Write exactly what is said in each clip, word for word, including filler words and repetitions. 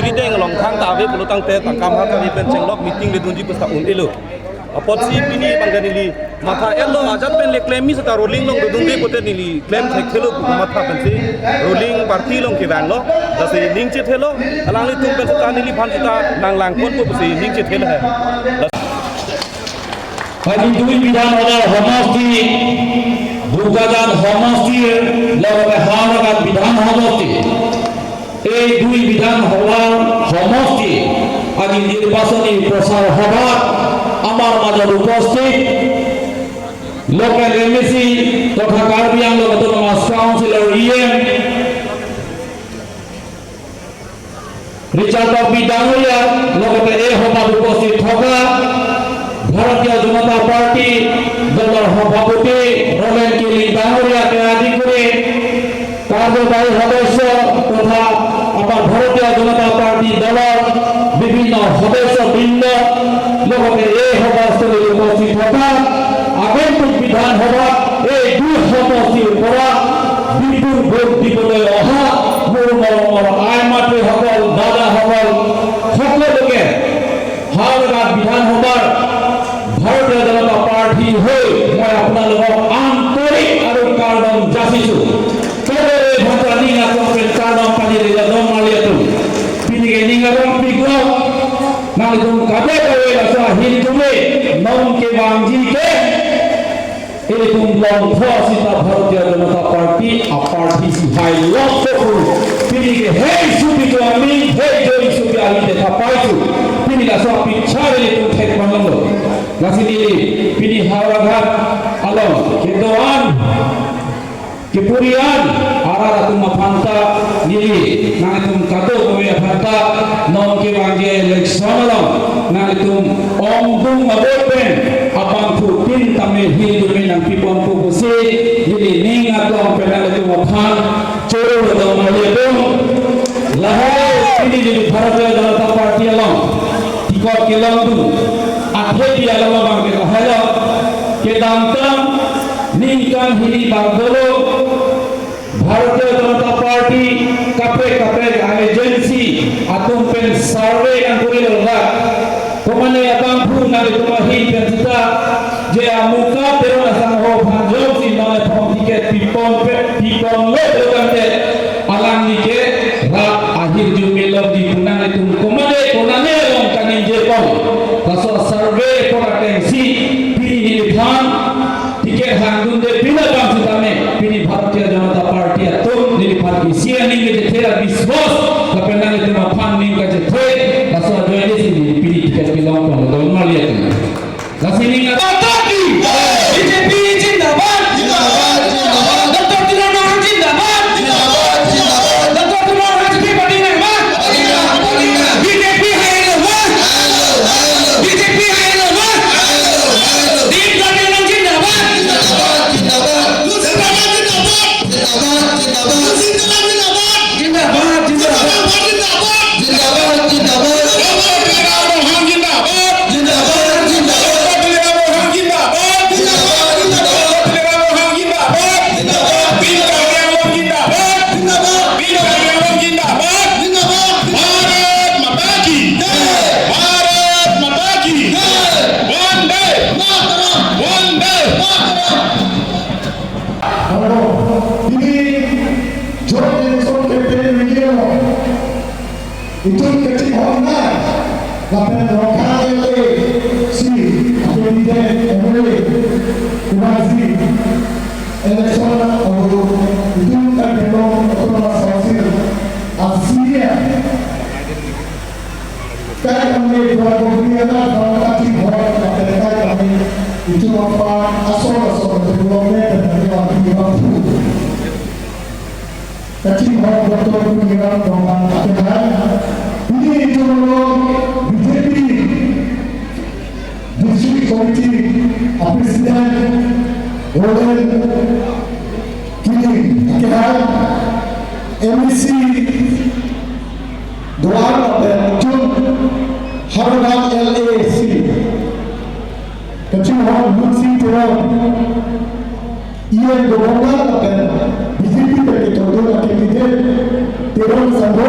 Pideng along thangta ave pulo tangte tangka maha kave pen chenglok meeting ledunji pu seta un-elo. Apotsi pini abang ke neli matha-etlo, ajat pen le klemji seta ruling along dodunde pute neli klem thekthelo pu matha pensi ruling party along kevanglo. Lasi ning chethelo, alanglitum pen seta neliphan seta nanglang ponpo pusi ning chethelo he. আজি দুই বিধানসভাৰ সমষ্টি, বোকাজান সমষ্টিৰ লগতে হাওৰাঘাট বিধান সমষ্টি, এই দুই বিধানসভাৰ সমষ্টি আজি নিৰ্বাচনী প্ৰচাৰ সভাত আমাৰ মাজত উপস্থিত লোকেল এম এ চি তথা কাৰ্বি আংলং অট'নমাছ কাউন্সিলৰ ই এম ৰিচাৰ্ড কাৰ্বি ডাঙৰীয়া, লগতে এই সভাত উপস্থিত থকা ভাৰতীয় জনতা পাৰ্টি দলৰ সভাপতি ৰলেন কিলিং ডাঙৰীয়াকে আদি কৰি কাৰ্যবাহী সদস্য তথা আমাৰ ভাৰতীয় জনতা পাৰ্টি দলৰ বিভিন্ন সদস্যবৃন্দ, লগতে এই সভাস্থলীত উপস্থিত থকা আগন্তুক বিধানসভাত এই দুই সমষ্টিৰ পৰা বিপুল ভোট দিবলৈ অহা মোৰ মৰমৰ আই মাতৃসকল, দাদাসকল, সকলোকে হাওৰাঘাট বিধানসভাৰ ভাৰতীয় জনতা পাৰ্টি হৈ মই আপোনালোকক আন্তৰিক আৰু kardom jasiso. Kadokave aphanta ning aklong pen kardom pajirilo don marli atum. Pini ke ning arong pik lo, nanglitum kadokave laso ahirjume non kevangji ke ilitum longthu seta Bharatiya Janata Party a-party si hai longthu. Pini ke hei supi tu ami, hei joi supi ami te thapai tu. Pini laso apicture ilitum thek manlo. Lasi neli pini Howraghat along kedo-an, kepuri-an arat atum aphanta neli nanglitum kadokave aphanta non kevangji election along nanglitum ongdung abot pen abangphutin tame hirjume nangpiponpo pusi neli ning aklong pen nanglitum aphan choro dong marli atum. Lahai pini neli Bharatiya Janata Party along ticket kelongdun athepi alam abang ke lahai lo. Kedamtang ningkan hini bang dolo Bharatiya Janata Party kaprek kaprek agency atum pen survey nangkuri lo dak. Komane abangphu nanglitum ahin pen seta je amuka Teron asangho aphan jongsi non ephong ticket pipon pe, piponlo pulo tangte alangli ke rat ahirjume longji pu nanglitum komane konane along kaningje pon. Laso survey report atengsi pini neliphan ticket hangdunde pina bang sitame pini Bharatiya Janata Party atum neliphan isi aning kechethe ra biswas lapen nanglitum aphan ning kachethe laso ajoine si neli pini ticket kelong pon don marli atum. Lasi ning Janata Party, B J P zindabad, zindabad, zindabad. Doctor Tuliram Ronghang zindabad, zindabad, zindabad. Doctor Tuliram Ronghang B J P party nangma, party nangma, party nangma. B J P hai nangma, hello, hello. B J P hai nangma, hello, hello. Deep Karbi Anglong zindabad, zindabad, zindabad. Zindabad, zindabad. Zindabad, zindabad. Zindabad, zindabad. Zindabad, zindabad. Zindabad, zindabad. Doctor Tuliram Ronghang zindabad. Zindabad, zindabad. Doctor Tuliram Ronghang zindabad. Zindabad, zindabad. Doctor Tuliram Ronghang zindabad. Zindabad. Bidya Karbi Anglong zindabad. Zindabad. Bidya Karbi Anglong zindabad. Zindabad. Bharat Mata ki jai. Bharat Mata ki jai. Vande Mataram. Vande Mataram. Aro, pini joint election campaign video itum kachinghon nang, lapen Rongkhang L A C, candidate M L A, Kumar ji, election ahut itum Karbi Anglong Autonomous Council a-senior kai kami dua puluh lima tahun kachinghon, lapen kai kami itum aphan asor asor development dan kami aphan itum aphan. Kachinghon Doctor Tuliram Ronghang akehai. Pini itum along B J P District Committee a-President Roland Killing akehai, M A C do-an lapen itum Howraghat L A C kachinghon Lunsing Teron, E M Dobonga lapen B J P pen ketodun a-candidate Teron Sangho,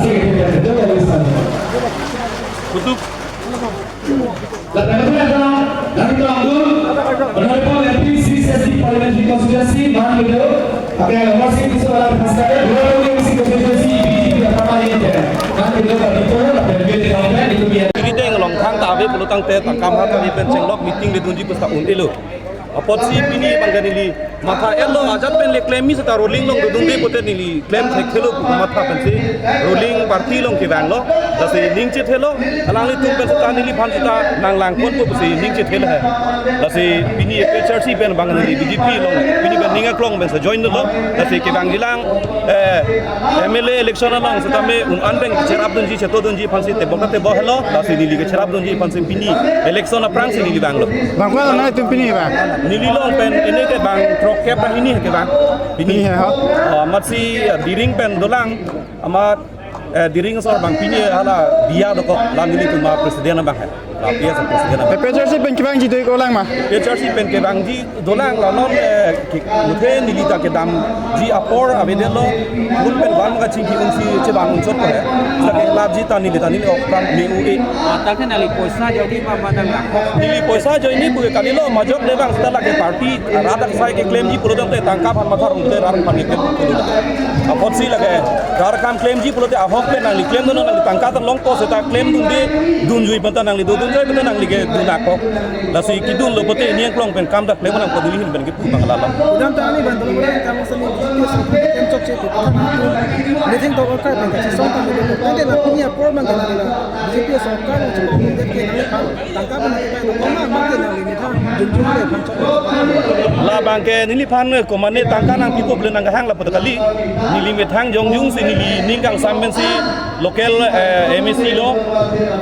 Lasi kita jawab lagi sana. Kutuk. Lapen pen ta, kami tangdul, Honorable M P Sixth S T Parliamentary Constituency, man video, akan masih bisa dalam pasal dua ribu six constituency, B J P dapat main je. Man video kami itu, lapen video kami itu biar. Bini deng along thangta ave pulo tangte tangka maha kami pen chenglok meeting le dunji pusta un-elo. Apotsi pini abang ke neli matha-etlo, ajat pen le klemji seta ruling along dodunde pute neli klem thekthelo pu matha pensi ruling party along kevanglo. Lasi ning chethelo, alanglitum pen seta neliphan seta nanglangponpo pusi ning chethelo he. Lasi pini A P H L C pen abang neli B J P along pini pen ning aklong pensi join dolo. Lasi kevangjilang, eh, M L A election along setame un-an pen cherapdunji, chetodunji aphansi tebok ta tebok helo, lasi neli kecherapdunji aphansi pini election aphrangsi neli vanglo. Bang ko nanglitum pini bang? Neli along pen ini ke bang throkkep ra hini ke bang. Pini. Pini he, ha? Oh, amatsi, eh, Diring pen dolang, amat, eh, Diring asor bang pini hala biya dokok, la nelitum a-president abang he. La P S president abang. A P H L C pen kevangji do-ik-olang ma? A P H L C pen kevangji dolang, la non, eh, ki-, muthe neli ta kedamji apor avedetlo, un pen van kachingki unsi chevan unchot ko he. Seta kelapji ta neli ta neli ok pran me u e. Ah, ta ke nangli poisa joini ma, ma nang ahok? Neli poisa joini pu ke kalilo, majok le bang seta lake party rat aksai keklemji pulo tangte tangka aphan matha rong te rat aphan keklem pulo. Apotsi lake rat akam klemji pulo te ahok pen nangli klemdun, nangli tangka ta longpo seta klemdunde, dunjui pen ta nangli dodunjui pen ta nangli kedun ako. Lasi kedunlo pute ini aklong pen kam ta klem nangpo, neli ahin pen kepu abang lalo. Udam ta ani ban tolo mura kam sani B J P sorkar pen chokche pu. Meeting to orkar pen kachesong ta ni. Tangte la pini apor abang ke nangli la B J P sorkar along chepon det ke nangli kam tangka pen nangli pai lo koma abang ke nangli methang jongjung le phan chok. Labang ke neliphan komane tangka nangpipo pu le nangkehang lapu ta kali. Neli methang jongjungsi neli ning kangsam pensi local, eh, M A C lo,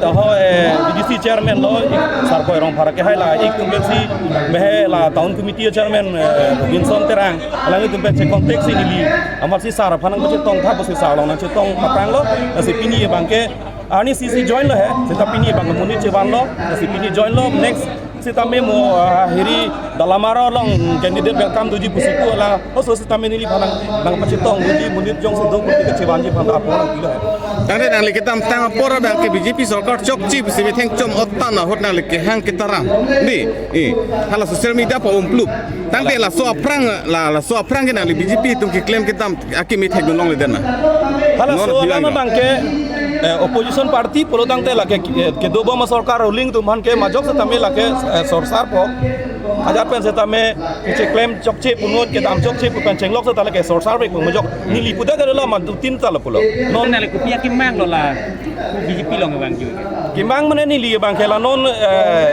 taho, eh, V D C chairman lo, ik Sarpoi Rongphar kehai la, ik tum pensi mehe la town committee chairman, eh, Robinson Terang, alanglitum pen che-contact si neli, amatsi sar aphan nangpachetong tha pusi sar along nangchetong matanglo, lasi pini abang ke, arnisi si join lo he, seta pini abang monit chevanlo, lasi pini join lo, next seta memo, ah, hiri Dalamara along candidate welcome doji pusi pu la, oso sitame neliphan nang, nangpachetong doji, monit jongsi do pu ke chevanji aphan apor nangpilo hai. Tangte nangli kedamtang apor abang ke B J P sorkar chokche pusi metheng chom otan ahut nangli kehang ketaram. Di, eh, hala social media pa umplup. Tangte laso aphrang, la, laso aphrang ke nangli B J P atum keklem kedam akimi thekdun longledet ma? Hala non so aphilang alam abang ke, eh, opposition party pulo tangte lake, eh, kedobom asarkar ruling atum aphan ke majok setame lake, eh, sorsarpo. Ajat pen setame kecheklem chokche pu non, kedam chokche pu pen chenglok seta lake sorsarpo pu majok. Neli puta ke la mantu tin ta la pulo. Non nangli kopi akemang lo la B J P along abang ke? Kemang mane neli abang ke la non, eh,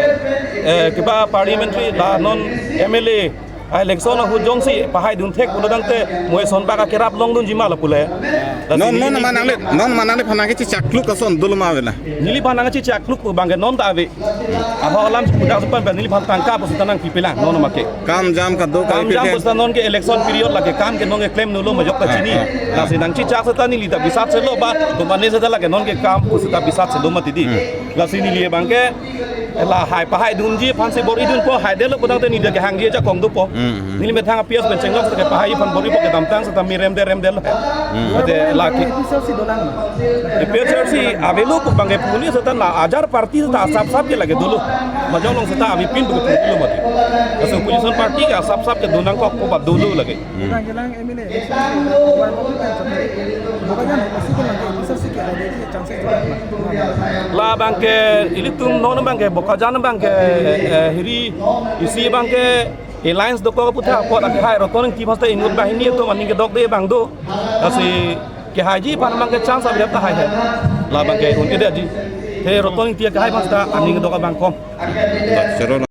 eh, keba parliamentary la non M L A a-election ahut jongsi pahai dun thek pulo tangte mo eson bak akerap longdunji ma la pule. Non, non ma nangli, non ma nangliphan nangkechechakkluk ason dolo ma avela? Neliphan nangkechechakkluk pu abang ke non ta ave. Aho alam pudak supan pen neliphan tangka pu seta nangpipelang non ma ke. Kam jam kado ka kam jam ipipelang. Pu seta non ke election period lake kam ke non ke klem nolo majok ta chini. Ah, ah, ah. Lasi nangchechak seta neli ta bisat selo ba, tumane seta lake non ke kam pu seta bisat selo mati di. Hmm. Lasi neli abang ke, la hai pahai dunji aphansi bor-idunpo, haidetlo pu tangte neli ta kehangji ajakong dopo. Hmm, hmm. Neli methang apias pen chenglok seta kepahai aphan bor-ipo, kedamtang seta mi remde remdelo. Hmm. Ate lake A P H L C dolang. A P H L C avelo pu abang ke puni seta la ajar party seta asap sap ke lake dolo. Majok along seta avepin pu ke puni lo mati. Kaso opposition party ke asap sap ke donangkok pu ba dolo lake. Hmm. Jelang jelang M L A election, November pen chakri. Bokajan masih ke lagi bisa sih ke ada sih chances juga. La abang ke ilitum non abang ke Bokajan abang ke, eh, hiri isi abang ke alliance dokok aphuthak apot akhai Roton Engti aphan seta inut banghini atum aning kedokde abang do. Lasi kehaiji aphan abang ke chance ave ta hai hai. La abang ke un-edetji. He Roton Engti akhai aphan seta aning kedok abang kom. Choro.